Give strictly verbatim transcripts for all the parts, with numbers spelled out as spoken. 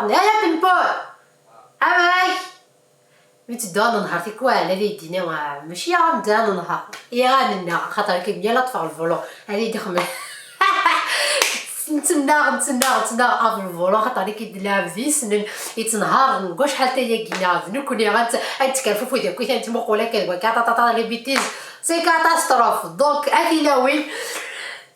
Aya pinball! Amek? Mi ttedduɣ ad nenheṛ tikwal, ad yi-d-yini, ah, mačči ad nebda ad nenheṛ. Iɣ ad nenheṛ, axaṭer akken yal ad ṭṭfeɣ lvulu, ad yi-d-ixemmem. Nettnaɣ, nettnaɣ, nettnaɣ ɣef lvulu, axaṭer nekk i d-lɛeb d yisnen, yettenhaṛen deg wacḥal tayagi-nneɣ d nekkni, ad nett-, ad nettkerfuf wid akkit, ad nettmuqul akka d wakka, ṭaṭaṭa, les bêtises, c'est catastrophe. Donc, a tilawin,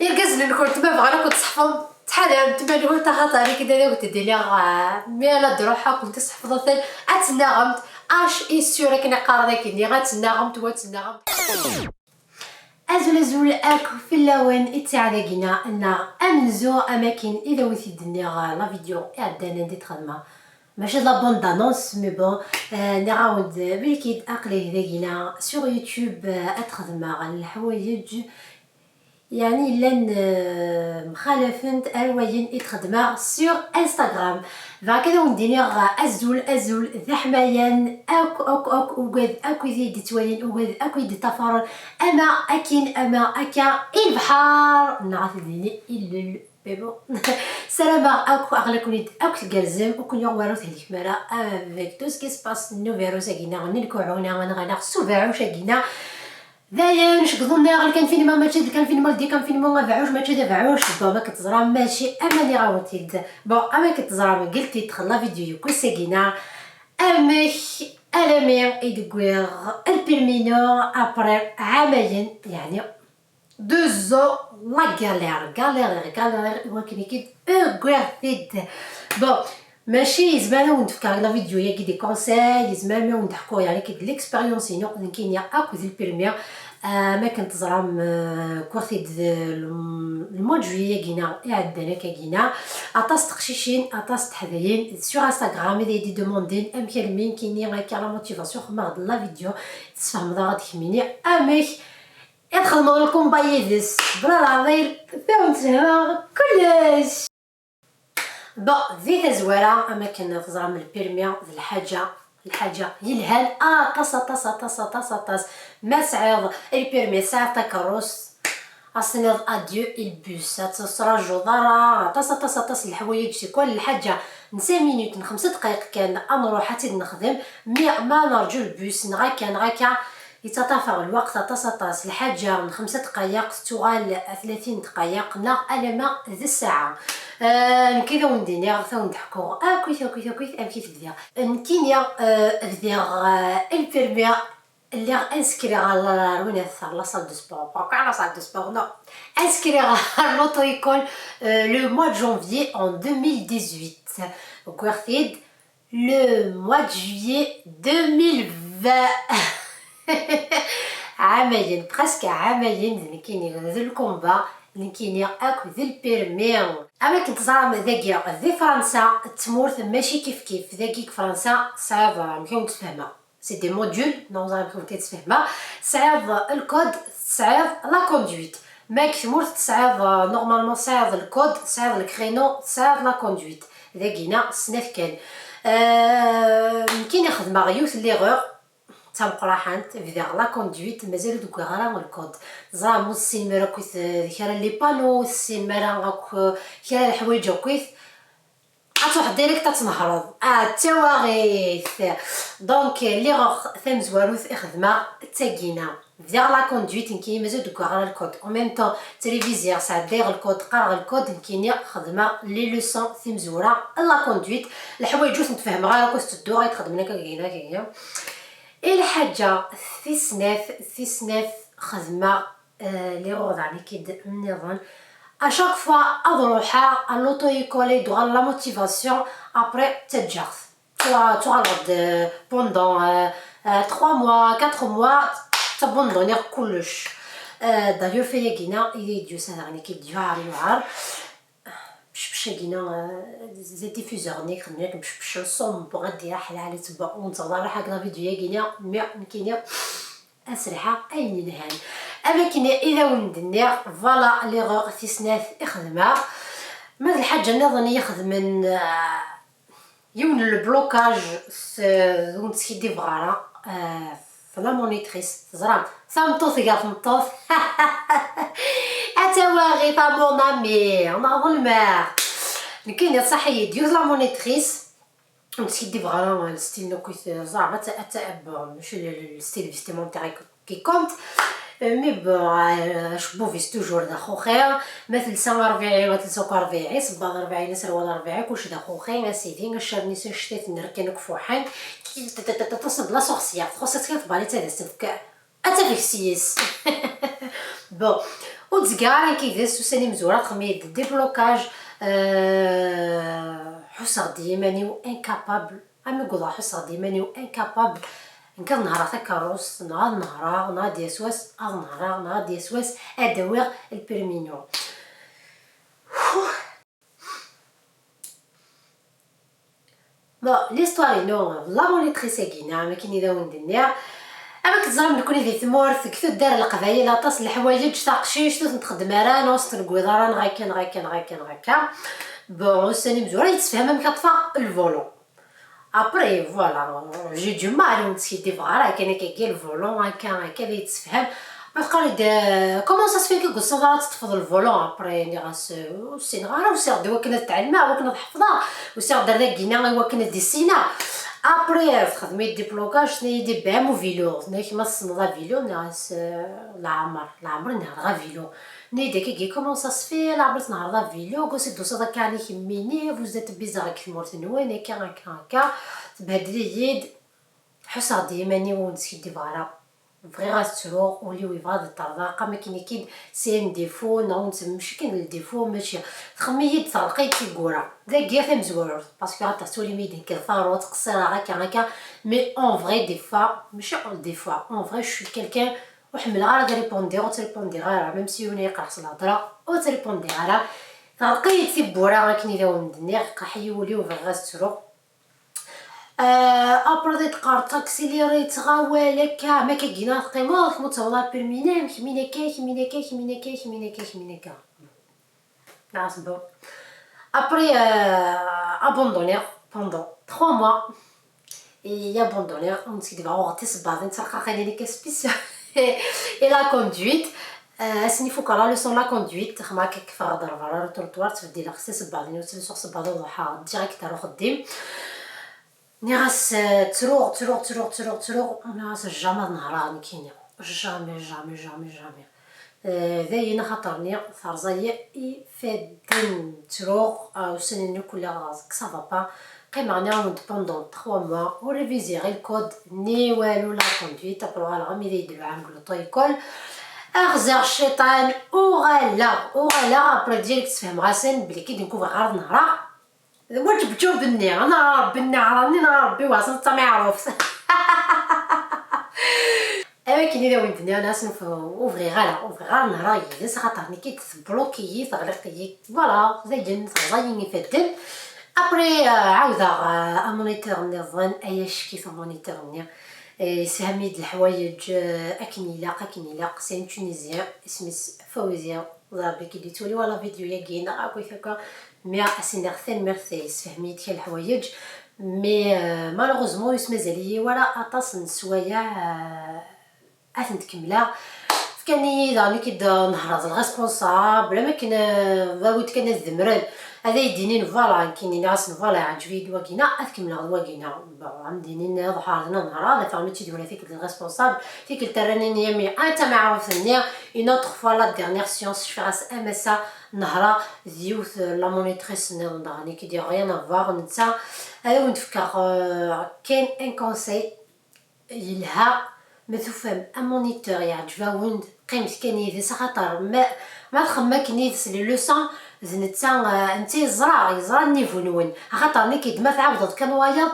irgazen-nkent ma bɣan ad kent-ṣeḥfen, ttḥadaremt iman-nkent, axaṭer nekk ad awent-d-iniɣ, ah, mi ara d-ruḥeɣ ad kent-seḥfḍeɣ, ad tennaɣemt, acu i sûr akken i qqaren akkenni, ad tennaɣemt, wa tennaɣemt. Azul, azul akk fell-awen i d-sɛiɣ dagina, neɣ amenzu, am akken i d awen-t-id-nniɣ, ah, la vidéo iɛeddan anda i t-xedmeɣ. Mačči d la bande d'annonce, mais bon, ah, nniɣ-awen-d, belkid aql-i dagina sur YouTube, ah, ad xedmeɣ leḥwayeǧ, yeɛni llan, eh, mxalafent ar wayen i d-xedmeɣ sur Instagram. Bɣiɣ kan ad wen-d-iniɣ azul, azul d aḥmayan akk, akk, akk, ugad akk i d-yettwalin, ugad akk i d-yeṭṭafaren, ama akin, ama akka, i lebḥer, neɣ ad t-id-nini ilel, mais bon. Ssarameɣ akk aql-aken-id akk tgerrzem, ur ken-yuɣ wara ur thelkem ara, avec tout ce qui se passe n uvirus-agi, neɣ n lkuḥuna, neɣ, neɣ s ubeɛɛuc-agi, neɣ Dayen, cegḍen-aɣ lkanfinma, mačči d lkanfinma, le déconfinement, abeɛɛuc, mačči d abeɛɛuc. Bon, ma k-teẓram, mačči ama nniɣ-awen-t-id. Bon, ama k-teẓram, gel titre la vidéo n wass-agi-nneɣ, amek alami i d-wwiɣ lpirmi-inu après ɛamayen, yeɛni deux ans la galère, galère, galère, i wakken i k-id-wwiɣ-t-id. Bon, Mačči yezmer ad wen-d-fkeɣ la vidéo-yagi des conseils, yezmer mi wen-d-ḥkuɣ yeɛni kid l'expérience-inu nekkini akk d lpirmi. Ah, am akken teẓram, ah, wwiɣ-t-id d lem-, le mois de juillet-agi-na iɛeddan akkagi-na. Aṭas n teqcicin, aṭas n teḥdayin sur Instagram i d-iyi-d-demandin amek almi nekkini akka la motivation, xedmeɣ-d la vidéo, tesfehmeḍ-aɣ-d kemmini amek i txedmeḍ le combat yid-s. Bla leɛḍil, tawen-d sehmeɣ kullec. Bon, di tazwara, am akken teẓram, lpirmi d lḥaǧa, lḥaǧa yelhan aṭas, aṭas, aṭas, aṭas, aṭas. Ma tesɛiḍ lpirmi, tesɛiḍ takeṛṛust, ad s-tiniḍ adieu i lbus, ad tettṛajuḍ ara aṭas, aṭas, aṭas n leḥwayeǧ, tikwal lḥaǧa n cinq minutes, n xemsa dqayeq kan, ad nṛuḥ ad tt-id-nexdem, mi ma neṛǧu lbus, neɣ akka, neɣ akka, Yettaṭṭaf-aɣ lweqt aṭas, aṭas. Lḥaǧa n xemsa dqayeq tettuɣal tlatin dqayeq neɣ alamma d ssaɛa. Ah, nekk i d awen-d-iniɣ, ad awen-d-ḥkuɣ akkit, akkit, akkit amek i t-bdiɣ. Nekkini, ah, bdiɣ, ah, lpirmi, lliɣ inscrire ɣer, ɣer win ad ɣer la salle de sport. Pourquoi la salle de sport? Non. Inscrire ɣer l'auto-école, ah, le mois de janvier en deux mille dix-huit. Wwiɣ-t-id Le mois de juillet deux mille vingt. Ɛamayen, presque ɛamayen d nekkini, d lkumba, nekkini akk d lpirmi. Am akken teẓram dagi di Fransa, d tmurt mačči kif kif. Dagi deg Fransa tesɛiḍ, amek i wen-d-sfehmeɣ, c'est des modules, neɣ ur ẓriɣ amek i wen-t-id-sfehmeɣ. Tesɛiḍ lkod, tesɛiḍ la conduite. Ma deg tmurt tesɛiḍ, euh, normalement tesɛiḍ lkod, tesɛiḍ le créneau, tesɛiḍ la conduite. Dagina snat kan. Euh, nekkini xedmeɣ yiwet n l'erreur d tameqqraḥant, bdiɣ la conduite, mazal ur d-wwiɣ ara lkod. Teẓram, ur tessinem ara akkit, euh, d kra les panneaux, ur tessinem ara akk, euh, kra leḥwayeǧ akkit. Ad truḥeḍ direct ad tnehreḍ. Ah, d tawaɣit! Donc, l'erreur tamezwarut i xedmeɣ d tagina. Bdiɣ la conduite, nekkini mazal ur d-wwiɣ ara lkod. En même temps, ttrévisiɣ, sɛeddayeɣ lkod, qqareɣ lkod, nekkini xedmeɣ les leçons timezwura n la conduite. Leḥwayeǧ ur tent-fehmeɣ ara, akk s tedduɣ, ay d-xedmen akka, gina, gina. I lḥaǧa tis snat, tis snat xedmeɣ, euh, l'erreur daɣen i k-id-nniḍen. À chaque fois ad ruḥeɣ à l'auto-école, ad d-tuɣal la motivation, après ttaǧǧaɣ-t. Tuɣ-, tuɣaleɣ-d, euh, pendant, euh, euh, trois mois, quatre mois, tabunduniɣ kullec. Euh, d'ailleurs, fayagina, i d-yusa daɣen i k-id-yuɛer, yuɛer. Mcebcagina, euh, les diffuseurs-nni, xedmen akken mcebcen, sombre, ad d-iraḥ lɛali, ttebba, ur nettɣeḍ ara ḥag la vidéo-yagina, mais nekkini, Ad sriḥeɣ ayen yelhan. Am akken i d awen-d-nniɣ, voilà l'erreur tis snat i xedmeɣ. Ma d lḥaǧa nniḍen i yi-xedmen, ah, yiwen n le blocage s, d ur skidibeɣ ara, ah, f la monitrice. Teẓram, tameṭṭut gar tmeṭṭut. A tawaɣit, a mon ami, neɣ ḍelmeɣ. Nekkini tṣaḥ-iyi-d yiwet la monitrice. ur teskiddibeɣ ara le style n akk, zeɛma ad ta-, ad ta-, bon, mačči le, le, le style vestimentaire qui compte. Euh, mais bon, euh, acebbub-is toujours d axuxi. Ma telsa arbiɛi, ma telsa akk arbiɛi, sebbaḍ arbiɛi, aserwal arbiɛi, kullec d axuxi, a sidi, accaren-is anect-iten rkan akk fuḥen. Txuṣṣ-d la sorcière, txuṣṣ-itt kan tbaliṭ ad as-tefk, ad tafeg s-yes. Bon, ur d-zgiɣ ara nekk yid-s, ussan imezwura txemmem-iyi-d déblocage. Euh, ḥusseɣ-d yiman-iw incapable. Ami wwḍeɣ ḥusseɣ-d iman-iw incapable. Nekk ad nehreɣ takeṛṛust, neɣ ad nehreɣ, neɣ ad d-yas wass, ad nehreɣ, neɣ ad d-yas wass, ad d-awiɣ lpirmi-inu. Bon, l'histoire-inu, la monitrice-agi-nneɣ, am akken i d awen-d-nniɣ, am akken teẓram nekkni di tmurt, deg tuddar n Leqbayel, aṭas n leḥwayeǧ taqcict ur ten-txeddem ara, neɣ ur s-tnegwiḍ ara, neɣ akka, neɣ akka, neɣ akka, neɣ akka. Bon, ussan imezwura yettsefham amek ad ṭṭfeɣ lvolo. Après, voilà, j'ai du mal, ur neskiddibeɣ ara, akken akka, akka, le volant, akka, akka, ad yettsefham. Ma teqqar-d, euh, comment ça se fait que ur tessineḍ ara ad teṭṭfeḍ le volant? Après, nniɣ-as, euh, ur ssineɣ ara, usiɣ-d i wakken ad tɛelmeɣ, i wakken ad ḥefḍeɣ, usiɣ-d ar dagi-nni i wakken ad issineɣ. Après, euh, texdem-iyi-d déblocage, tenna-yi-d, ben, am uvilu, tenna-k ma tessneḍ avilu, nniɣ-as, euh, leɛmer, leɛmer nehreɣ avilu. Nniɣ-d akkagi, comment ça se fait, leɛmer tnehreḍ avilu, gos i d-tusiḍ akka ɛni kemmini, vous êtes bizarre deg tmurt-nwen, akka, akka, akka, tbehdel-iyi-d, ḥusseɣ-d iman-iw ur neskiddibeɣ ara, bɣiɣ ad ttruɣ, ul-iw yebɣa ad ṭṭerḍeq, am akken ikid c'est un défaut, neɣ ur nsemmi mačči kan le défaut, mačči, txemmem-iyi-d, teɣleq-iyi-d tiwwura, dagi tamezwarut, parce que aṭas twalim-iyi-d nekk d taruḍ, qṣireɣ akka, akka, mais en vrai, des fois, mačči des fois, en vrai, je suis quelqu'un ur ḥemmleɣ ara ad répondiɣ, ur trépondiɣ ara, même si yiwen yeqreḥ s lhedra, ur trépondiɣ ara. Teɣleq-iyi-d tiwwura akken i d awen-d-nniɣ, iqerḥ-iyi wul-iw, bɣiɣ ad ttruɣ. Euh, après, teqqar taxi li yettɣawal akka, ma akka gina teqqimeḍ, kemm ur tawḍeḍ permis-nnem, kemmini akka, kemmini akka, kemmini akka, kemmini akka, kemmini akka. Nniɣ-as bon. Après, euh, abandonniɣ pendant trois mois. Et abandonniɣ, ur neskiddibeɣ, uɣeɣ tisebbaḍin d tirqaqin-nni spécial. Et la conduite. Euh, asmi fukeɣ la leçon la conduite, xemma akka ffɣeɣ-d ɣer berra, le trottoir, ttbeddileɣ s tisebbaḍin, ur ttlusuɣ sebbaḍ uḍeḥḥa, direct ar uxeddim. Nniɣ-as, euh, ttruɣ, ttruɣ, ttruɣ, ttruɣ, ttruɣ. Nniɣ-as jamais ad nehreɣ nekkini. Jamais, jamais, jamais, jamais. Euh, dayen, axaṭer-nni terẓa-yi ifadden, ttruɣ, euh, ussan-nni akk lliɣ deg ça va pas. Qqimeɣ nniɣ indépendant trois mois, ur réviziɣ i lkod ni walu, la conduite, après uɣaleɣ armi d ay d-luɛan deg l'auto-école. Xziɣ cciṭan, uɣaleɣ, uɣaleɣ, après direct sfehmeɣ-asen belli kid nekk ur bɣiɣ ara ad nehreɣ. D waǧeb ǧub-nni, neɣ Ṛebbi nneɛṛa-nni, neɣ Ṛebbi weɛṣen d tameɛruft. Am akken i d awen-d-nniɣ, nniɣ-asen ur bɣiɣ ara, ur bɣiɣ ara nehreɣ yid-s, axaṭer nekk-id tebluki-yi, teɣliq-iyi, voilà, dayen, terẓa-yi ifadden. Après, euh, ɛawdeɣ, euh, amoniteur nniḍen, ay acki-t amoniteur-nni. Eh, yessefhem-iyi-d leḥwayeǧ, eh, akken ilaq, akken ilaq. C'est un Tunisien, isem-is Fawzi, d Ṛebbi i k-id-yettwali wala vidéo-yagi, neɣ akk akka. Mi as-iniɣ tanemmirt, yessefhem-iyi-d kra leḥwayeǧ. Mais, eh, malheureusement, ur yesmazal-iyi wara aṭas n sswayeɛ, eh, ad tent-kemmleɣ. Fkan-iyi daɣen nekk-id nehreɣ d le responsable, am akken, eh, bawid kan ad demren. Ad ay-d-inin, voilà, nekkini nniɣ-asen, voilà, iɛǧeb-iyi-d wagina, ad kemmleɣ d wagina. Bon, am d-inin, ad ḥerden ad nehreɣ, ad afeɣ mačči d win tikkelt d responsable, tikkelt ara nini, mais anta tameɛruft-nni, une autre fois, la dernière séance, cfiɣ-as am ass-a, nehreɣ d yiwet, euh, la monitrice nniḍen daɣen, i k-id rien à voir, netta, ad awen-d-fkeɣ, euh, kan un conseil, yelha, ma tufam amoniteur yeɛǧeb-awen-d, qqimet kan yid-s, axaṭer ma, ma txemmem akken yid-s les leçons, d netta, eh, netta yeẓra, yeẓra niveau-nwen. Axaṭer nekk-id ma tɛawdeḍ kan wayeḍ,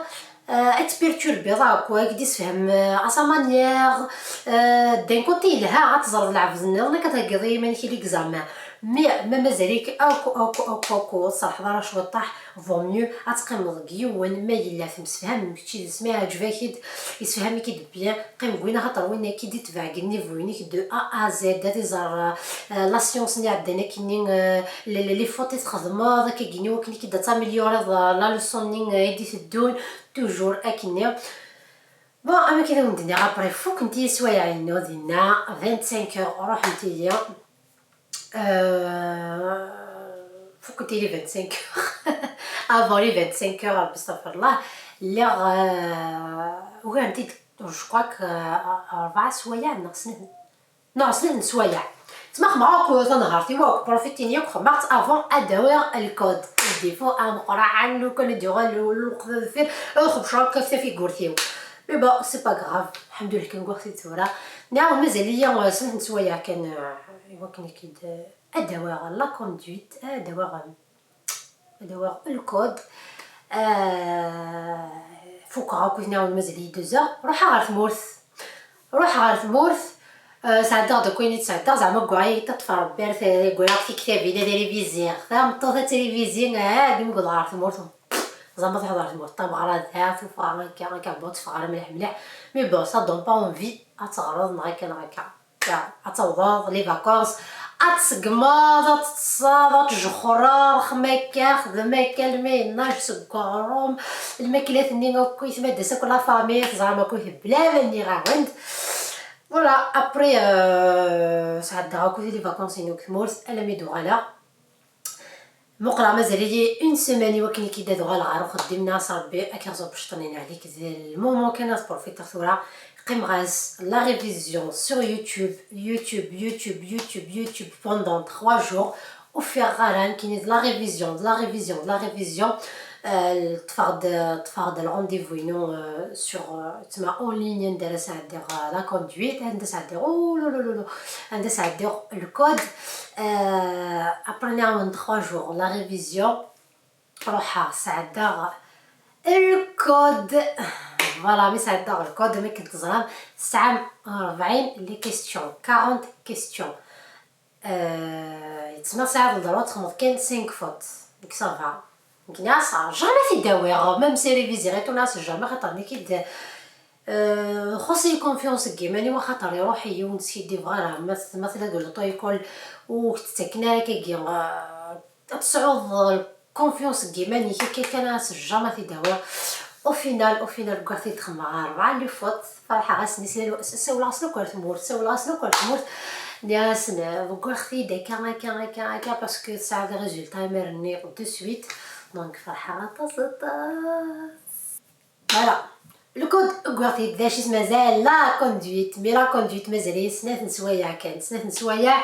eh, ad tperturbiḍ akk, ad k-d-isefhem, eh, à sa manière, eh, d'un côté yelha, ad teẓreḍ lɛebd nniḍen, ad theggiḍ i yiman-ik i l'examen. Mais ma mazal-ik akk, akk, akk, akk, ur tserrḥeḍ ara cwiṭṭaḥ, vaut mieux ad teqqimeḍ deg yiwen, ma yella temsefhamem kečč yid-s, ma iɛǧeb-ak-id, yessefham-ik-id bien, qqim deg win, axaṭer win akka i d-itbeɛ deg niveau-inek de A à Z, ad iẓer, euh, la science-nni iɛeddan akkenni, euh, les, les, les fautes i txedmeḍ, akkagini wakken i k-id-ad tamelyuriḍ, euh, la leçon-nni, euh, i d-iteddun, toujours akkenni. Bon, am akken i d awen-d-nniɣ, après, fukkent-iyi sswayeɛ-inu dinna, vingt-cinq heures ruḥent-iyi. Euh, Fukkent-iyi les vingt-cinq heures. Avant les vingt-cinq heures, Rebbi stafirlah, lliɣ, euh, ugarent-iyi-d, je crois que, euh, rebɛa swayeɛ neɣ snat, neɣ snat n swayeɛ. Ttmaxmeɣ akk tanhart-iw akk, profitini akk, xemmeɣ-tt avant ad awiɣ lkod. Défaut ameqqran, lukan ad yuɣal lweqt deffir, ad xebceɣ akka ɣef tafigurt-iw. Mais bon, c'est pas grave, lḥemdullah kan gguɣ-t-id tura. Nniɣ mazal-iyi, euh, snat n swayeɛ kan, euh, i wakken i k-id-, euh, ad awiɣ la conduite, ad awiɣ, ad awiɣ lkod. Ah, fukeɣ akk, nniɣ-awen mazal-iyi deux heures. Ruḥeɣ ɣer tmurt. Ruḥeɣ ɣer tmurt. Ah, sɛeddaɣ-d akk ayen i d-sɛeddaɣ, zeɛma ggwaɣ-iyi ṭṭef Rebbi ar tayri, ggwaɣ tiktabin ad réviziɣ. Tameṭṭut ad trévisi, ah, deg mi wwḍeɣ ɣer tmurt. Zeɛma teḥḍer tmurt, tameɣra da, tuffɣa akka, akka, bon, teffeɣ ara mliḥ mliḥ. Mais bon, ça donne pas envie ad teɣreḍ neɣ akka neɣ akka. Ya, ad tawḍeḍ, les vacances, ad tseggmeḍ, ad teṭṭseḍ, ad tjexxreḍ, xem akka, xdem akka, almi yennac seg uɣrum, lmaklat-nni akk, ma d-tas akk la famille, teẓram akk, bla ma nniɣ-awen-d. Voilà, après, euh, sɛeddaɣ akk les vacances-inu deg tmurt, alammi d-uɣaleɣ. Muqleɣ mazal-iyi une semaine i wakken i k-id ad uɣaleɣ ɣer uxeddim, nniɣ-as Rebbi ad k-iɣeẓẓu ccṭen-in ɛlik. D lmumu kan ad profiteɣ tura. Qqimeɣ-as la révision sur YouTube, YouTube, YouTube, YouTube, YouTube pendant trois jours. Ur ffiɣeɣ ara, nekkini d la révision, d la révision, d la révision. Euh, ṭṭfeɣ-d, ṭṭfeɣ-d le rendez-vous-inu, euh, sur, euh, tma en ligne anda ara sɛeddiɣ, euh, la conduite, anda sɛeddiɣ, oh, lo, lo, lo, lo, anda sɛeddiɣ lkod. Euh, après nniɣ-awen trois jours la révision. Ruḥeɣ sɛeddaɣ lkod. Voilà, mi sɛeddaɣ lkod, am akken teẓram, tesɛam rebɛin les questions, quarante questions. Euh, yettma sɛiḍ le droit ad txedmeḍ kan cinq fautes. Donc ça va. Nekk nniɣ-as jamais t-id-awiɣ, même si réviziɣ et tout, nniɣ-as jamais, xaṭer nekk-id, euh, xuṣ-iyi confiance deg yiman-iw, axaṭer iruḥ-iyi ur neskiddibeɣ ara, ma, ma tella deg l'auto-école ur k-ttaken ara akkagi, euh, ad tesɛuḍ confiance deg yiman-ik, akka kan, as jamais t-id-awiɣ. Au final, au final, wwiɣ-t-id xemmeɣ rebɛa les fautes, ferḥeɣ-asen, sawleɣ-asen akk ar tmurt, sawleɣ-asen akk ar tmurt, nniɣ-asen, euh, wwiɣ-t-id akka, akka, akka, akka, parce que tesɛa des résultats imir-nni de suite, donc ferḥeɣ aṭas, aṭas. Voilà. Lkod wwiɣ-t-id, d acu-s mazal? La conduite. Mais la conduite mazal-iyi snat n swayeɛ kan. Snat n swayeɛ.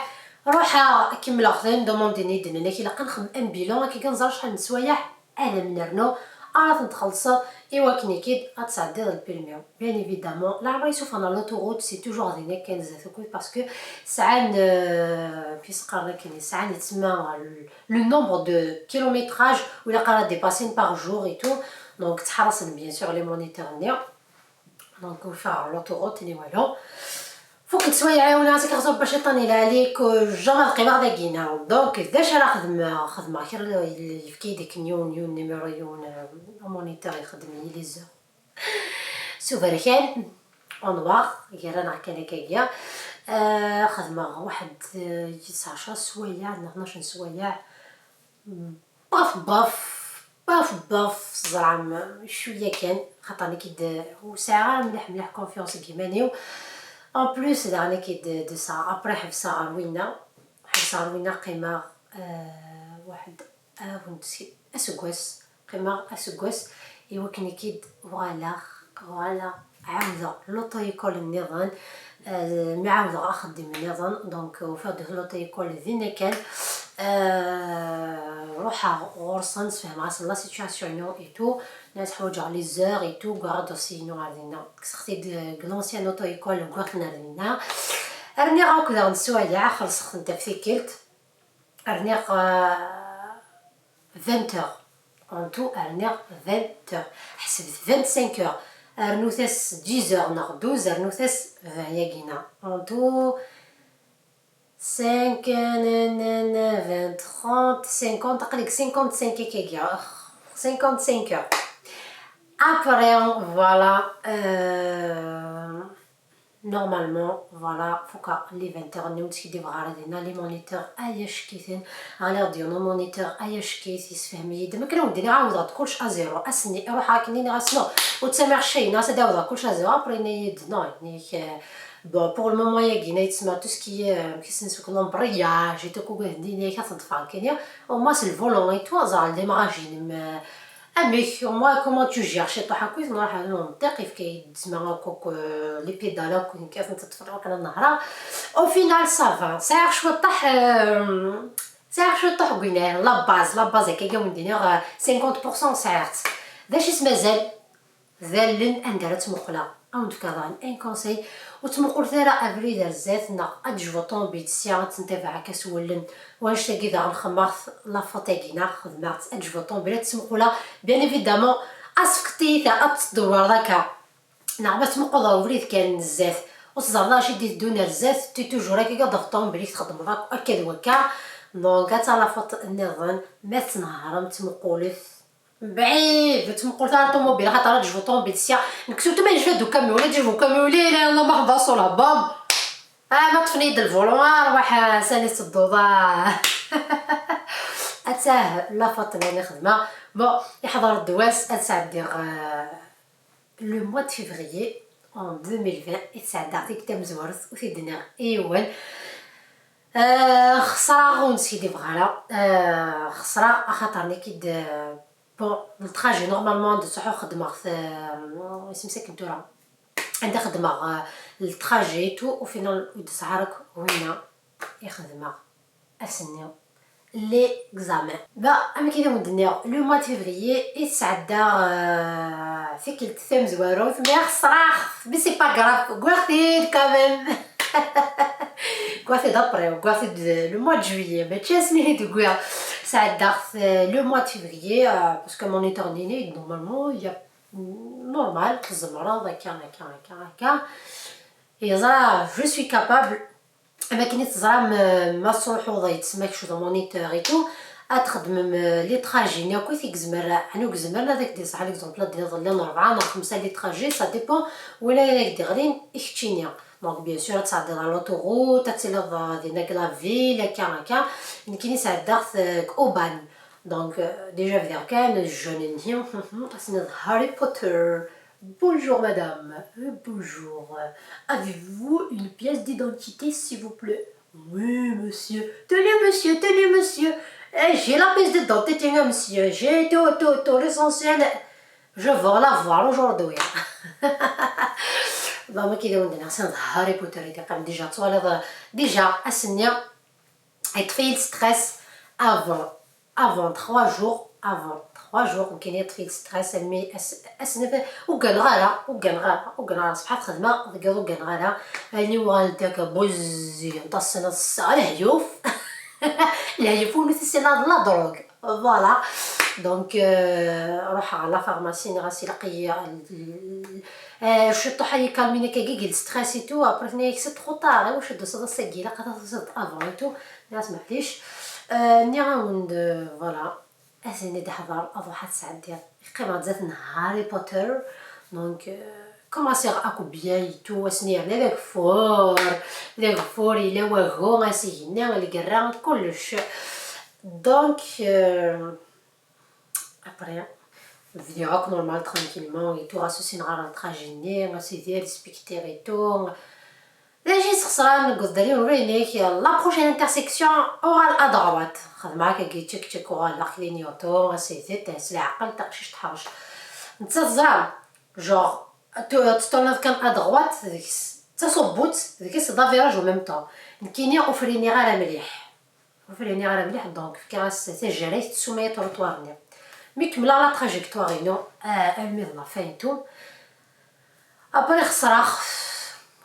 Ruḥeɣ kemmleɣ-ten, demande-nni d-nnan-ak ilaq ad nxemmem un bilan, akka kan ẓer acḥal n swayeɛ ad am-nernu ara ten-txellṣeḍ i wakken-ik-id ad tesɛeddiḍ le permis. Bien évidemment, leɛmer yessufɣen ɣer l'autoroute, c'est toujours din kan zdat ukud, parce que sɛan, euh, amek i s-qqaren akken, sɛan yettma le nombre de kilométrage u ilaq ara dépasser par jour et tout. Donc ttḥarasen bien sûr les moniteurs-nni. Donc ufiɣ ɣer l'autoroute ni walu. Fukken swayeɛ, ɛiwen-as ak xẓur bac iṭan ila alik, jamais ad qqimeɣ dagina. Donc d acu ara xedmeɣ? Xedmeɣ kra, yefka-yi-d akken yiwen, yiwen numéro, yiwen, euh, moniteur ixeddem-iyi les heures s uberkan, en noir, gar-aneɣ kan akkagi. Euh, xedmeɣ waḥed, euh, yis ɛecra swayeɛ neɣ tnac n swayeɛ. Baf, baf, baf, baf, teẓram, cwiya kan, xaṭer nekk-id ur sɛiɣ ara mliḥ, mliḥ confiance deg yiman-iw. En plus, daɣen nekk-id de ça, après ḥebseɣ ɣer winna, ḥebseɣ ɣer winna, qqimeɣ, euh, waḥed, ah, aseggas, qqimeɣ aseggas, i wakken nekk-id uɣaleɣ, uɣaleɣ ɛawdeɣ l'auto-école nniḍen, euh, mi ɛawdeɣ axeddim nniḍen, donc ufiɣ-d l'auto-école dinna kan, euh, ruḥeɣ ɣur-sen, sfehmeɣ-asen la situation-inu et tout, nniɣ-as ḥwaǧeɣ les heures et tout, wwiɣ dossier-inu ɣer dinna, kkseɣ-t-id deg l'ancienne auto-école, wwiɣ-ten ɣer dinna, rniɣ akk daɣen swayeɛ, xellṣeɣ-tent ɣef tikkelt. Rniɣ, euh, vingt heures. En tout, rniɣ vingt heures. Ḥesbet vingt-cinq heures. Rnut-as dix heures neɣ douze, rnut-as vingt yagina. En tout, cinq, vingt, trente, cinquante, aql-ik cinquante-cinq akkagi. Cinquante-cinq heures. Après, voilà, euh, normalement, voilà, fukeɣ les vingt heures-nni, ur skiddibeɣ ara dinna, les moniteurs ay acek-iten, ɣliɣ-d yiwen umoniteur ay acek-it, yessefhem-iyi-d, ma kra ur d-nniɣ, ɛawdeɣ-d kullec à zéro. Ass-nni, iruḥ akken i nniɣ-as, non, ur ttamiɣ cay, nniɣ-as ad ɛawdeɣ kullec à zéro, après yenna-yi-d, non, yenna-yak, euh, Bon, pour le moment, il y a tout ce qui est, euh, qui se fait l'ombrayage et tout, quoi, au moins c'est le volant et tout, ça, le démarrage, mais, euh, amek, au moins, comment tu gères chez toi, quoi, non, non, t'es arrivé, que tu m'as encore, euh, les pédales, quoi, qu'est-ce que tu fais, au final, ça va. C'est un choix, euh, c'est un choix, la base, la base, c'est que, euh, cinquante pour cent, certes. D acu i s-mazal? D allen anda ara ttmuquleɣ. Ad wen-d-fkeɣ daɣen un conseil. Ur ttmuqulet ara abrid ar zdat, neɣ ad d-tejbu ṭumubil sya, ad tt-ntabaɛ akka s wallen. Wanect-agi daɣen xedmeɣ-t la faute-agi, neɣ xedmeɣ-tt, ad d-tejbu ṭumubil, ad tt-smuquleɣ. Bien évidemment, asfeqt-iyi ta, ad tt-tdewreḍ akka. Neɣ ma tettmuquleḍ ɣer ubrid kan n zdat, ur teẓriḍ acu i d-iteddun ar zdat, tu toujours akka ad d-tafeḍ ṭumubil i txeddmeḍ akk akka d wakka. Donc, ad taɣ la faute nniḍen, ma tettnehṛem, ttmuqulet. Mebɛid, ur ttmuqulet ara ṭumubil, axaṭer ad d-tejbu ṭumubil sya. Nekk surtout ma yejba-d ukamyun, ad d-yejbu ukamyun, la, la, la, merhba sur la bombe. Ah, ma ṭṭfen-iyi-d lvulon, ah, rwaḥ, ah, sani tedduḍ, ah. Attah, la faute nniḍen i xedmeɣ. Bon, iḥḍer-d wass, ad sɛeddiɣ, euh, le mois de février en deux mille vingt, i tesɛeddaɣ tikta tamezwarut, ur t-id-nniɣ i yiwen. Euh, xesreɣ, ur neskidib ara. Euh, xesreɣ, axaṭer nekk-id, euh, bon, le trajet, normalement, ad d-ttruḥuɣ xedmeɣ-t, euh, isem-is akken tura. Anda xedmeɣ, euh, le trajet et tout, au final, ur d-tesɛa ara akk winna i xedmeɣ ass-nni. L'examen. Ba, amek i d awen-d-nniɣ, le mois de février i tesɛeddaɣ, euh, tikkelt tamezwarut, mais xesreɣ, mais c'est pas grave, wwiɣ-t-id quand même. Wwiɣ-t-id après, wwiɣ-t-id le mois de juillet, mačči asmi i d-wwiɣ. Sɛeddaɣ-t, euh, le mois de février, euh, parce que moniteur-nni, normalement, il y a normal, tzemreḍ akka, akka, akka, akka. Yeẓra, je suis capable. Am akken i teẓram, euh, ma tesruḥuḍ, yettsemma kečč d moniteur et tout, ad txedmem, euh, les trajets-nni akk i gezmer, ɛni ur gezmer ad ak-d-iṣeḥ, l'exemple, ad d-iḍelli n rebɛa neɣ xemsa les trajets, ça dépend win ara ak-d-iɣlin i keččini. Donc, bien sûr, ad tɛeddiḍ ɣer l'autoroute, ad tiliḍ, euh, dinna deg la ville, akka, akka. Nekkini sɛeddaɣ-t, euh, deg Aubagne. Donc, euh, déjà, bdiɣ kan, jeune-nni, ass-nni d Harry Potter. Bonjour madame. Euh, bonjour. Euh, avez-vous une pièce d'identité, s'il vous plaît? Oui, monsieur. Tenez, monsieur, tenez, monsieur. Eh, j'ai la pièce d'identité, hein, monsieur. J'ai tout, tout, tout l'essentiel. Je veux la voir aujourd'hui. Bon, ma kida wendina, c'est Harry Potter, il est quand même déjà, tu vois, là, déjà, ass-nni, yeṭṭef-iyi-d stress avant, avant trois jours, avant trois jours, nekkini yeṭṭef-iyi-d stress, almi as-, ass-, ur gganeɣ ara, ur gganeɣ ara, ur gganeɣ ara, ṣbeḥ xedmeɣ, deg yiḍ ur gganeɣ ara, almi uɣalen-d akka buzzi, nṭassen ass-a, lehyuf, lehyuf, unu tissin la, la drogue, voilà, donc, euh, ruḥeɣ ɣer la pharmacie, nniɣ-as ilaq-iyi, euh, ciṭuḥ ad yi-calmer akkagi, deg le stress et tout, après tenna-yi c'est trop tard, iwacu d-tusiḍ ass-agi, ilaq ad tusiḍ avant et tout. Nniɣ-as maɛlic. Euh, nniɣ-awen-d, euh, voilà. Ass-nni d-ḥḍer, ad ruḥ ad sɛeddiɣ. Qqimeɣ zdat n Harry Potter. Donc, euh, commencer akk bien et tout, ass-nni yerna d ageffur, d ageffur, yella wagu, ass-igenni, lgerra, kullec. Donc, euh, après, bdiɣ akk normal, tranquillement et tout, ɣas ur ssineɣ ara le trajet-nni, a sidi, respecter et tout. D acu i sxesran deg uḍeddal-iw, ur inek, la prochaine intersection, uɣal à droite. Xedmeɣ akkagi tchek tchek, uɣaleɣ clignotant, a sidi, s leɛqel, taqcict teḥrec. Netta teẓra, genre, tu-, teṭṭurniḍ kan à droite, deg-s, d tasubbut, deg-s d aviraj en même temps. Nekkini ur friniɣ ara mliḥ. Ur friniɣ ara mliḥ, donc fkiɣ-as tajarayt, tessuma-yi trottoir-nni. Mi kemmleɣ la trajectoire-inu, ah, almi d la fin et tout. Après xesreɣ,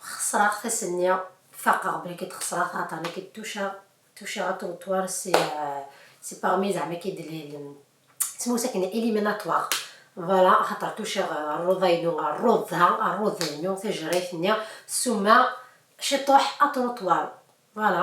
xesreɣ-t ass-nni, faqeɣ belli d-xesreɣ-t, axaṭer nekk d-tuceɣ, tuceɣ atrottoir, c'est, euh, c'est parmi zeɛma ki d-, les, les, isem-is akken, éliminatoire. Voilà, axaṭer tuceɣ, euh, rruḍa-inu, rruḍa, rruḍa-inu, tajarayt-nni, tessuma ciṭuḥ atrottoir. Voilà.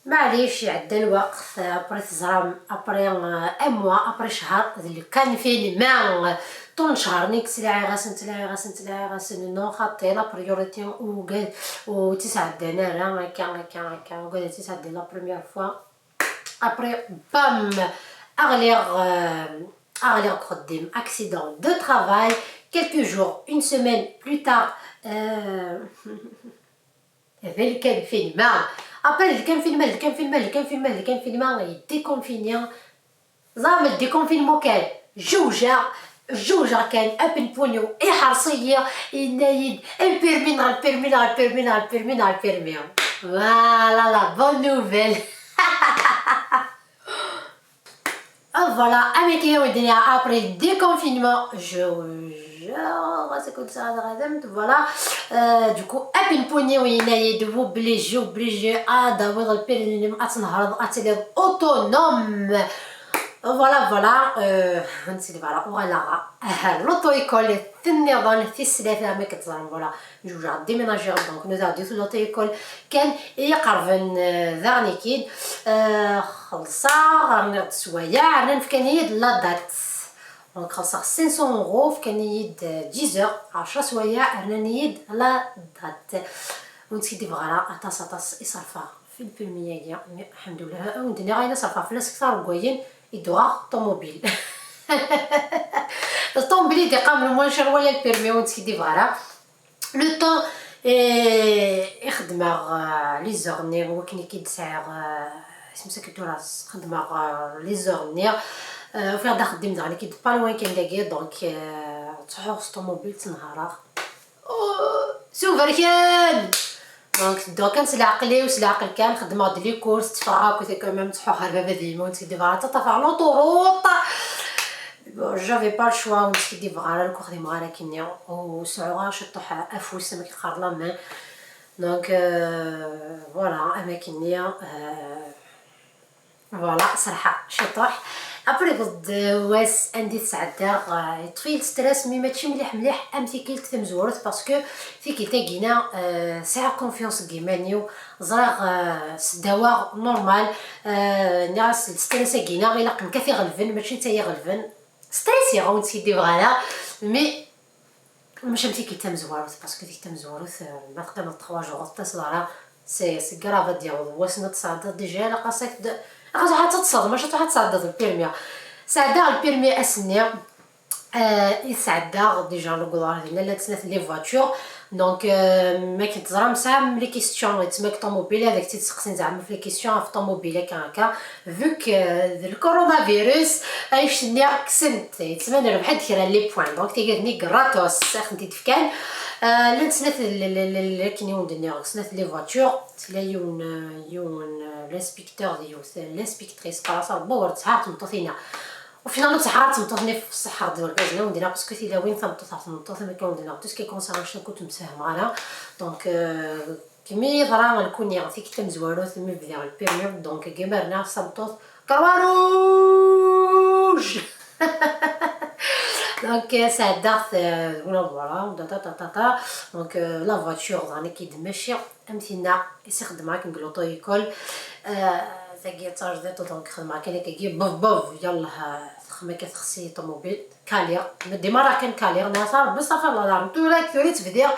Maɛlic, iɛedda lweqt, après teẓram, après, euh, un mois, après ccher, d le confinement. Ṭul n ccher, nekk ttlaɛiɣ-asen, ttlaɛiɣ-asen, ttlaɛiɣ-asen, non, xaṭi, la priorité, ugad, ur tt-sɛeddan ara, akka, akka, akka, ugad ad tt-sɛeddan la première fois. Après, bam, ɣliɣ, euh, ɣliɣ deg uxeddim, accident de travail, quelques jours, une semaine plus tard, euh, Hada lkanfinma. Après lkanfinma, lkanfinma, lkanfinma, lkanfinma, yeddikunfini. Ẓer, ma ldikunfinma kan, jewjeɣ, jewjeɣ kan, apnepuni-w iḥreṣ-iyi, yenna-yi-d: "Lpirmi neɣ lpirmi neɣ lpirmi neɣ lpirmi neɣ lpirmi." Voilà la bonne nouvelle. Ah, voilà, am akken i wen-d-nniɣ, après le déconfinement, je, je, ɣas akk ur tesɛiḍ ara tamemt, voilà. Euh, du coup, apnepuni yenna-yi-d: "Obligé, obligé, ad tawiḍ lpirmi-nnem, ad tnehreḍ, ad tiliḍ autonome." Voilà, voilà, euh, nsiɣ, voilà, uɣaleɣ ɣer l'auto-école, tenniḍen tis tlata, ma k-teẓram, voilà. Jewjeɣ, déménager, donc nudaɣ di l'auto-école kan i yi-iqerben, euh, daɣen-ik-id. Euh, xellṣeɣ, rniɣ-d swayeɛ, rnan fkan-iyi-d la date. Donc xellṣeɣ cinq cents euros, fkan-iyi-d, euh, dix heures, ɛecra swayeɛ, rnan-iyi-d la date. Ur nskiddibeɣ ara, aṭas, aṭas i ṣerfeɣ fi lpirmi-agi, mais lḥemdullah, a wen-d-nniɣ ayen i ṣerfeɣ fell-as kter n wayen i d-uɣeɣ ṭumubil. Ṭumubil i d-iqamen moins cher wala lpirmi, ur nskiddibeɣ ara. Le temps, eh, i xedmeɣ, eh, les heures-nni, wakken i k-id-sɛiɣ, eh, isem-is akken tura, xedmeɣ, eh, les heures-nni, eh, ufiɣ-d axeddim daɣen i k-id pas loin kan dagi, donc, eh, ttruḥuɣ s ṭumubil, ttnehreɣ. Oh, s uberkan! Donc, tedduɣ kan s leɛqel-iw, s leɛqel kan, xedmeɣ-d les courses, tteffɣeɣ akked quand même, ttruḥuɣ ɣer baba d yemma, ur nskiddibeɣ ara, ttaṭṭafeɣ l'autoroute. Bon, j'avais pas le choix, ur nskiddibeɣ ara, ur xdimeɣ ara akkenni, ur sɛuɣ ara ciṭuḥ afus, am akken qqaren la main. Donc, euh, voilà, am akkenni, euh, voilà, serḥeɣ ciṭuḥ. Après, deg wass anda i t-sɛeddaɣ, euh, yeṭṭef-iyi stress, mais mačči mliḥ mliḥ am tikkelt tamezwarut, parce que tikkelt-agi-na, euh, sɛiɣ confiance deg yiman-iw, ẓriɣ, euh, sdawaɣ normal, euh, nniɣ-as stress-agi-na ilaq nekk ad t-iɣelben, mačči netta i yi-iɣelben. Stress-iɣ, ur nskiddibeɣ ara, mais mačči am tikkelt tamezwarut, parce que tikkelt tamezwarut, euh, ma teqqimeḍ trois jours ur teṭṭiseḍ ara, c'est, c'est grave, ad d-yaweḍ wass-nni ad tesɛeddiḍ déjà, ilaq-as ad k-d-, ilaq-as ad teṭṭseḍ, mačči ad tesɛeddiḍ lpirmi. Sɛeddaɣ lpirmi ass-nni, euh, i sɛeddaɣ déjà, newweḍ ɣer dinna, llant snat les voitures. Donc, euh, ma akken teẓram, tesɛam les questions, yettma-k ṭumubil, ad ak-tt-id-seqsin zeɛma ɣef les questions ɣef ṭumubil, akka, akka. Vu que, euh, d le coronavirus, annect-nni kksen-t, yettma nerbeḥ-d kra n les points. Donc, tagi-nni gratos, ad aɣ-tent-id-fkan. Euh, llant snat l-, l-, l-, l-, akken i wen-d-nniɣ, snat les voitures, tella yiwen, euh, yiwen, euh, l'inspecteur d yiwet, euh, l'inspectrice, qqar-as Rebbi ur tesɛa ara tmeṭṭut-inna. Au final, ur tesɛa ara tmeṭṭut-nni, f-, ṣṣeḥ-aɣ-d urgaz-nni, wen-d-nniɣ, parce que tilla win tameṭṭut ɣer tmeṭṭut, am akken wen-d-nniɣ, tout ce qui concerne cna, ur ttemsefhameɣ ara. Donc, euh, kmi yeḍra lkuni, tikkelt tamezwarut, mi bdiɣ lpirmi, donc, agi ma rniɣ s tameṭṭut, croix rouge! Donc, euh, sɛeddaɣ-t, euh, voilà, voilà, ta, ta, ta, ta, ta. Donc, euh, la voiture, daɣen, i d-maci am tinna i s-ixeddem akken deg l'auto-école. Euh, tagi d tajdiṭ, donc xedmeɣ kan akkagi, bof, bof, yallah, euh, texdem akka texsi ṭumubil, kaliɣ. Dima kan kaliɣ, nniɣ-as a Rebbi, astafirllah lɛaḍim, tura, tura i tt-bdiɣ.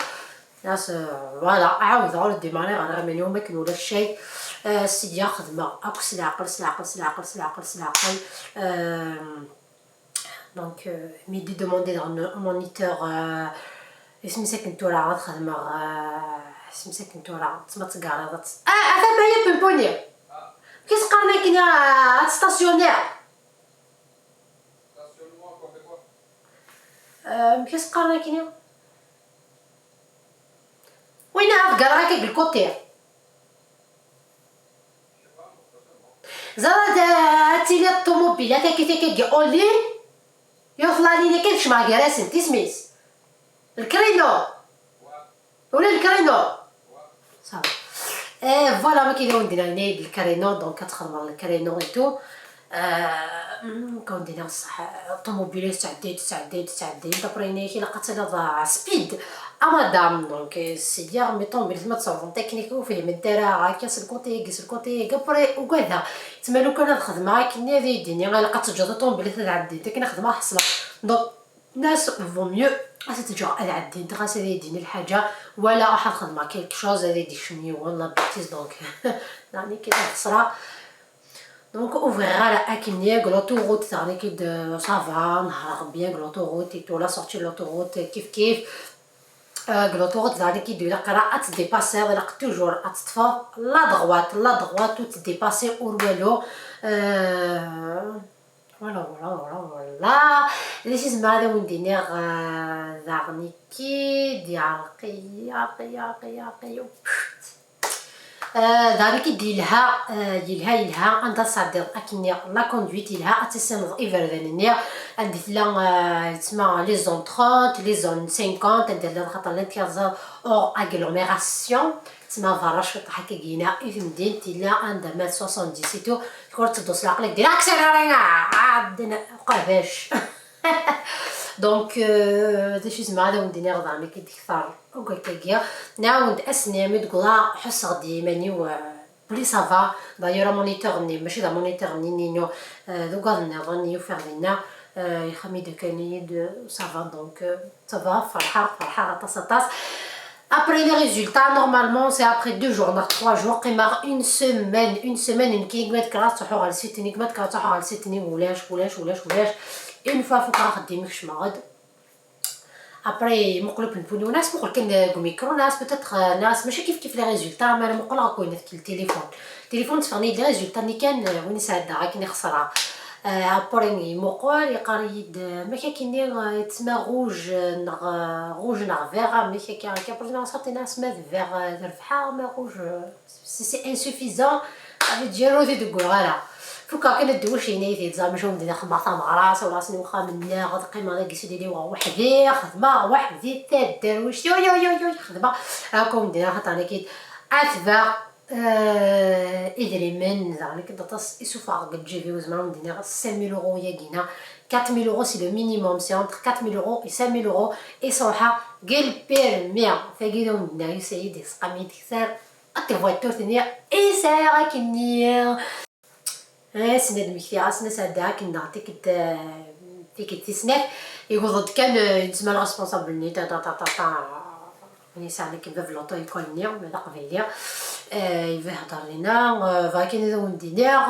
Nniɣ-as, euh, voilà, ɛawdeɣ, ur d-dimariɣ ara, am akken ulac cay. Euh, sya xedmeɣ akk s leɛqel, s leɛqel, s leɛqel, s leɛqel, s leɛqel. Euh, Donc, euh, mi d-demandé daɣen moniteur, euh, isem-is akken tura ad xedmeɣ, euh, isem-is akken tura, tma tgariḍ ad tt-, ah, ata ma ya pimponi. Ki s-qqaren akken, ah, ad tstasyuniḍ? Euh, ki s-qqaren akken? Win ad gariɣ akka deg lkuṭi. Ẓer ad, ad tili ṭumubilat akka, akka, akka, en ligne. Yiwet la ligne akka, kecmeɣ gar-asent, isem-is? Lkrinu. Ula lkrinu. Ça va. Eh, voilà, ma kien wen-d-nnan lkrinu, donc ad txedmeḍ lkrinu et tout. Euh, mm, كون دينا بصح الطوموبيلات تعديت، تعديت، تعديت، après هنا كي لقات هذا speed. Ah madame, donc, euh, c'est hier, mais طوموبيلات ما تصرفون technique وفيه من ترى هكا سلكوتي يقي سلكوتي يقي، après وكذا. تما لو كان هاد الخدمة هاك ني هذه يديني، غير لقات تجوز الطوموبيلات هذا عديت، لكن خدمة حصلة. Donc, الناس vaut mieux أتتجرأ هذا عديت، خاص هذه يديني الحاجة، ولا راح الخدمة quelque chose هذه يديك شنو ولا بيتيز، donc. يعني كذا خسرة. Donc, ouvrir على أكنيك، l'autoroute تاعنا كي د-، ça va، نهار bien، l'autoroute et tout، la sortie de l'autoroute، كيف كيف. Deg l'autoroute daɣen i d-ilaq ara ad tdipasiḍ, ilaq toujours ad teṭṭfeḍ la droite, la droite ur tdipasiḍ ur walu. Voilà, voilà, voilà, voilà. D acu i zemreɣ ad awen-d-iniɣ daɣen i d-iɛreq-iyi, iɛreq-iyi, iɛreq-iyi, iɛreq-iyi. Daɣen i d-yelha, yelha, yelha anda tesɛeddiḍ akken la conduite, yelha ad tissineḍ iberdan-nni anda tella, yettma les zones trente, les zones cinquante, anda llant xaṭer llant quinze or agglomération, tma berra cwiṭ ḥakagina i temdint, yella anda ma soixante-dix et tout, tkun tetteddu s leɛqel-ik, diri accélérer, ɛad qerbac. Donc, d acu i zemreɣ ad awen-d-iniɣ daɣen akka d-kter akk akkagi. Nɛawen-d ass-nni mi d-wwḍeɣ ḥusseɣ-d i yiman-iw belli ça va. D'ailleurs amoniteur-nni mačči d amoniteur-nni-inu, d ugaḍ nniḍen i ufiɣ dinna, ixxam-id akkan-iyi-d ça va, donc ça va, ferḥeɣ, ferḥeɣ aṭas aṭas. Après les résultats, normalement c'est après deux jours neɣ trois jours, qqimeɣ une semaine, une semaine nekk i gma d-kkreɣ ad ttruḥuɣ ɣer site-nni, gma d-kkreɣ ad ttruḥuɣ ɣer site-nni, ulac, ulac, ulac, ulac. Une fois fukeɣ axeddim kecmeɣ-d. Après muqel upenpuni, nas muqel kan deg umikru, nas peut-être, nas mačči kif kif les résultats, mi ara muqleɣ akk ayen deg téléphone. Téléphone tteffɣen-iyi-d les résultats-nni kan, win i sɛeddaɣ akken i xesreɣ. Après imuqel, yeqqar-iyi-d, ma akka-nni yettma rouge neɣ, rouge neɣ vert, ma akka akka, après ma xesreɣ, nas ma d vert d rebḥeɣ, ma rouge c'est insuffisant, ça veut dire ur t-id-wwiɣ ara. Fukeɣ kan ddewwec-nni i t-id-ẓer, maca ur m-d-iniɣ xedmeɣ tameɣra-s, ur asen i uxxam-nneɣ, ad qqimeɣ dagi s lili weḥd-i, xedmeɣ weḥd-i taderwict, yo, yo, yo, yo, xedmeɣ. Akk ur m-d-iniɣ xaṭer nekk-id atbaɣ idrimen, daɣen nekk-id aṭas i sufɣeɣ deg lǧib-iw, zemreɣ ur m-d-iniɣ cinq mille euros yagina, quatre mille euros c'est le minimum, c'est entre quatre mille euros et cinq mille euros i sruḥeɣ deg lpirmi. Tagi d ur m-d-iniɣ yusa-yi-d yesqam-iyi-d kter. Ad tebɣu tturt-nni i sɛiɣ akkenni. Asen ad mmektiɣ, asen ad sɛeddaɣ akken daɣ tikkelt, tikkelt tis snat, yewweḍ-d kan, yettma le responsable-nni, ta, ta, ta, ta, ta, win yesɛan akken bab l'auto-école-nni, ma d aqbayli, yebda ihedder dinna, bɣiɣ kan ad awen-d-iniɣ,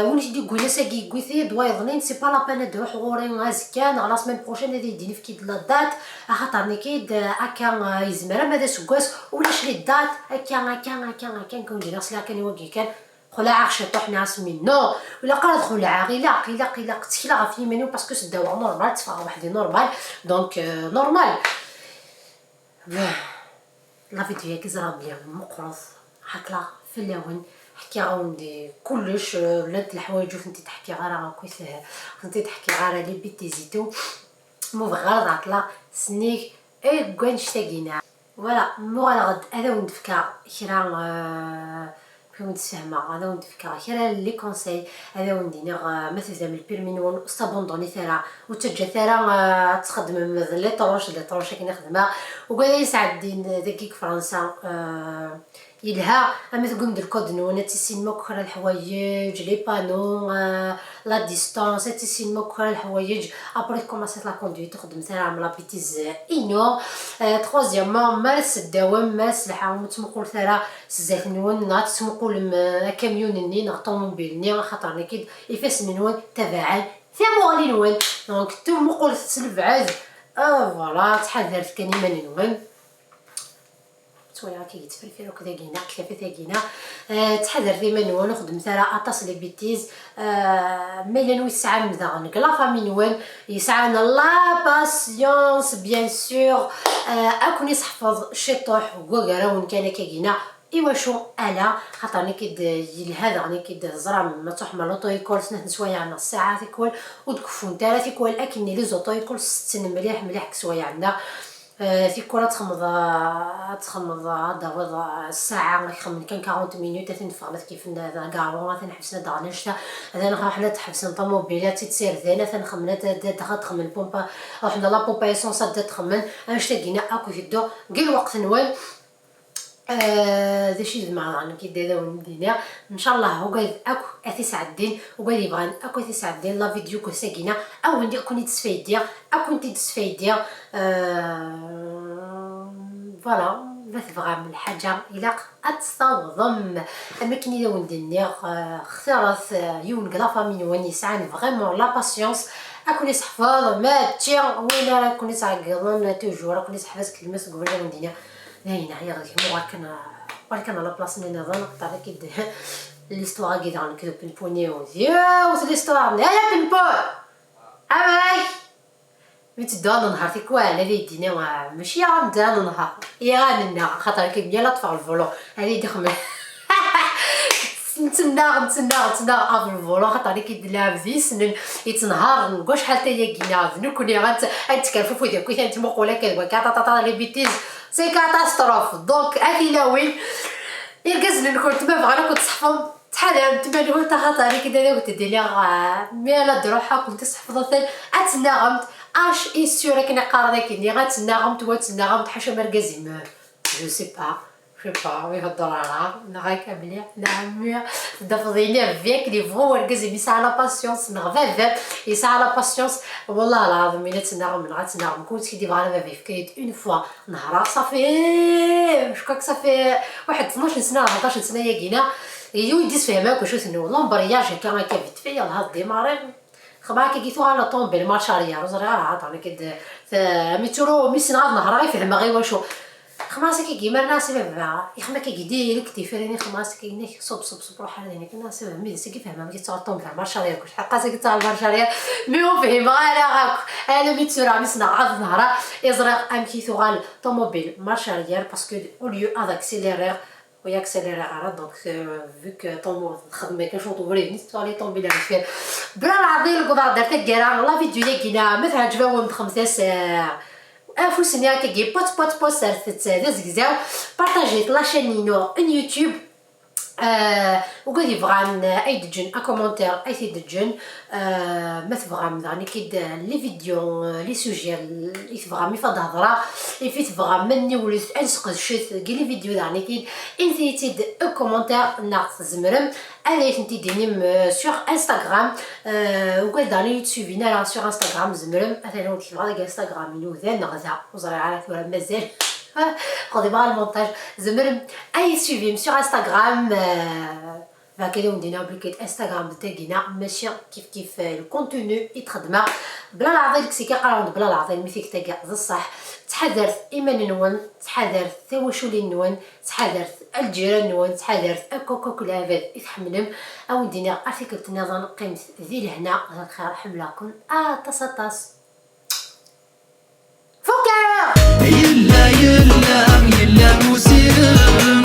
win i t-id-yewwin ass-agi yewwi-t-id, wayeḍnin, c'est pas la peine ad d-ruḥ ɣur-i azekka, neɣ la semaine prochaine ad iyi-d-yefk-id la date, axaṭer nekk-id, akka, yezmer ama d aseggas, ulac les dates, akka, akka, akka, akka, nekk awen-d-iniɣ sliɣ kan i wagi kan, xelɛeɣ ciṭuḥ, nniɣ-as mais non, ur ilaq ara ad xelɛeɣ, ilaq, ilaq, ilaq, ttekleɣ ɣef yiman-iw parce que seddaweɣ normal, tteffɣeɣ weḥd-i normal, donc, normal. La vidéo-agi ẓriɣ belli meqqret, ḥekleɣ fell-awen, ḥkiɣ-awen-d kullec, llant leḥwayeǧ ur tent-id-ḥkiɣ ara akkit, ur tent-id-ḥkiɣ ara les bêtises et tout, ma ur bɣiɣ ara ad ɛeṭṭleɣ s nnig deg wannect-agi-nni. Voilà, ma uɣaleɣ-d ad awen-d-fkeɣ kra, amek i wen-d-sfehmeɣ, ad awen-d-fkeɣ kra n les conseils, ad awen-d-iniɣ, ma tebdam le permis-nwen, ur s-abandonnit ara, ur ttaǧǧat ara ad txedmem d l'étrange, d l'étrange akken i xedmeɣ. Ugad ay sɛeddin dagi deg Fransa, yelha ama tewwim-d le code-nwen, ad tissinem akk kra n leḥwayeǧ, les panneaux, la distance, ad tissinem akk kra n leḥwayeǧ, après tkumaṣit la conduite, ur xeddmet ara am la bêtise-inu. Troisièmement, mi ara tseddawem, mi ara tselḥam, ur ttmuqulet ara s zdat-nwen, neɣ ad tettmuqulem akamyun-nni neɣ ṭumubil-nni, axaṭer nekk-id ifassen-nwen tabaɛen timuɣli-nwen. Donc tmuqulet s lebɛed. Voilà, ttḥadaret kan iman-nwen. Ttwaliɣ akka yettferfir akk dagina, ktafat-agina. Ttḥadaret iman-nwen, ur xeddmet ara aṭas les bêtises. Ma yella win tesɛam daɣen deg la famille-nwen yesɛan la patience, bien sûr, ad ken-iseḥfeḍ ciṭuḥ deg wagar-awen kan akkagina. Iwacu ala? Xaṭer nekk-id yelha daɣen nekk-id teẓram ma tṛuḥem ɣer l'auto-école snat n sswayeɛ neɣ ssaɛa tikwal ur d-keffunt ara, tikwal akken les auto-écoles setten mliḥ mliḥ deg sswayeɛ-nneɣ. Tikwal ad txemmeḍ, ad txemmeḍ, ad d-tawiḍ ssaɛa, ad txemmem kan quarante minutes, ad ten-ffɣen ad t-kifen d agaṛu, ad ten-ḥebsen ad d-aɣen annect-a, ad ruḥen ad ḥebsen ṭumubil, ad tt-id-sirden, ad ten-xemmen ad, ad, ad, ad xemmen pompe, ad ruḥen la pompe à essence ad, ad xemmen annect-agi-nni akk iteddu deg lweqt-nwen. D acu i zemreɣ daɣen nekk ad awen-d-iniɣ, ncallah ugad akk ad t-isɛeddin, ugad yebɣan akk ad t-isɛeddin, la vidéo deg wass-agi-nni ad wen-, ad ken-id-sfaydiɣ, ad kent-id-sfaydiɣ. Voilà, ma tebɣam lḥaǧa ilaq ad tt-tawḍem. Am akken i d awen-d-nniɣ, xtiret yiwen deg la famille-nwen yesɛan vraiment la patience, Ad ken-iseḥfeḍ, mačči win ara ken-ittɛeggiḍen, toujours ad ken-iseḥfeḍ kelma seg ubrid n ddina. Dayen, ɛyiɣ deg-m, uɣal kan, uɣal kan la place-nni nniḍen, qeṭṭeɛ-d l'histoire-agi daɣen nekk d Pinpuni, u d yiwet l'histoire-nni, aya Pinpun! Amek? Mi ttedduɣ ad nenheṛ tikwal, ad iyi-d-yini, ah, mačči aɣ-d ad nenheṛ, i aɣ-nenna, axaṭer akka mgal ad ṭṭfeɣ lvulu, ad iyi-d-ixemmel. Nettnaɣ, nettnaɣ, nettnaɣ ɣef lvulu, axaṭer nekk i d-lɛeb d yisnen, yettenhaṛen deg wacḥal tayagi-nneɣ, d nekkni, ad nett-, ad nettkerfuf deg wakk, ad nettmuqul akka d wakka, ṭaṭaṭa, les bêtises, c'est catastrophe. Donc, a tilawin, irgazen-nkent ma bɣan ad kent-ṣeḥfun, ttḥadaremt iman-nkent, axaṭer nekk d ad akent-d-iniɣ, ah, mi ara d-ruḥeɣ ad kent-iseḥfeḍ atan, ad tennaɣemt, H est sûr akken i qqaren akkenni, ad tennaɣemt, wa tennaɣemt, ḥaca ma argaz-im, je sais pas, je sais pas, ur ihedder ara, neɣ akka mliḥ, neɣ mmi, tdafeḍ-ini Rebbi akken yebɣu, argaz-im yesɛa la patience, neɣ baba yesɛa la patience, wallah lɛaḍim, mi ad tennaɣem, neɣ ad tennaɣem, kunt ki d-yebɣa baba yefka-yi-d une fois, nehṛeɣ, ça fait, je crois que ça fait waḥed tnac n sna, ḥdac n sna yagina, yiwen d-isfehma akk acu tennu, l'embrayage akka, akka vite fait, yelha démarrer. Xemma akkagi tuɣal la tombe marche arrière, ur ẓriɣ ara, ɛad nekk d, t-, mi tturu, mi ssneɣ ad nehṛeɣ i fehmeɣ i wacu. Xemma akkagi, mi rniɣ-as i baba, ixemma akkagi direct, iffer-ini xemma akkagi, inek, ṣub, ṣub, ṣub, ruḥ ar dinna, nniɣ-as i baba, mi d-as-agi fehmeɣ, mi ttruɣ la tombe marche arrière, kuc ḥeqqa-s agi ttruɣ marche arrière, mi ur fhimeɣ ara akk, ala mi ttruɣ, mi ssneɣ ad nehṛeɣ, i ẓriɣ amek i tuɣal ṭumubil marche arrière, parce que au lieu ad accélérer, ur accéléré ara, donc, euh, vu que ṭumubil txeddem akka cwiṭ ubrid-nni, tettwali ṭumubil ar deffir. Bla leɛḍil, wwḍeɣ-d ar taggara, la vidéo-yagi-ina, ma teɛǧeb-awen, ḍefremt-as, euh, afus-nni akkagi, pot, pot, pot, sertet-t d azegzaw, partagez la chaîne-inu n YouTube. Euh, ugad yebɣan, euh, ad yi-d-ǧǧen un commentaire, ad t-id-ǧǧen. Euh, ma tebɣam daɣen akid, euh, les vidéos, euh, les sujets, euh, i tebɣam, if ad hedreɣ, if i tebɣam ma nniwlet, ad nesqedcet deg les vidéos daɣen akid, init-iyi-tt-id deg commentaire neɣ tzemrem ad iyi-tent-id-tinim, euh, sur Instagram. Euh, ugad daɣen ur yi-d-suivin ara sur Instagram, tzemrem ad awen-ketbeɣ deg Instagram-inu da neɣ da, ur ẓriɣ ara tura mazal. Xedmeɣ le montage, tzemrem ad yi-d-suivim sur Instagram, euh, Bɣiɣ ad awen-d-iniɣ belli Instagram d tagina, mačči kif kif, euh, le contenu i d-xeddmeɣ. Bla leɛḍil, deg-s i qqaren-d bla leɛḍil, mi tig tagi d ṣṣeḥ. Ttḥadaret iman-nwen, ttḥadaret tiwaculin-nwen, ttḥadaret lǧiran-nwen, ttḥadaret akk, akk, akk lɛibad i tḥemmlem. Ad awen-d-iniɣ ar tikkelt nniḍen, qqimet di lehna, d lxir, ḥemmleɣ-ken aṭas, aṭas. Fukeɣ! Yella, yella, yella usirem.